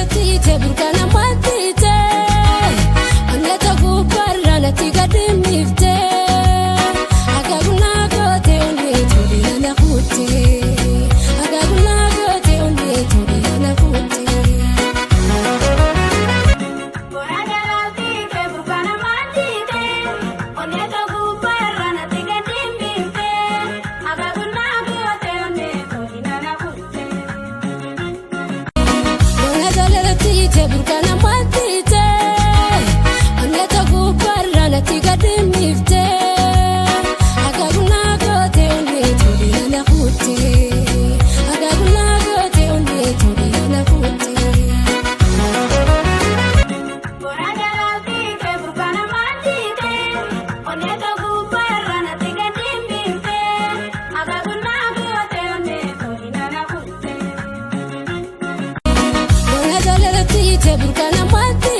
Jalalattiite burqana maddite Onneta gubbaarra natti gadi mifte Akaakuna goote onnee tuudhina na kutte Akaakuna goote onnee tuudhina na kutte. Jalalattiite burqana maddite Onneta gubbaarra natti gadi mifte Akaakuna goote onnee tuudhina na kutte. Bona jalalattiite burqana maddite Onneta gubbaarra natti gadi mifte Akaakuna goote onnee tuudhina na kutte Akaakuna goote onnee tuudhina na kutte. Jalalattiite burqana maddite Onneta gubbaarra natti gadi mifte Akaakuna goote onnee tuudhina na kutte. Bona jalalattiite burqana maddite.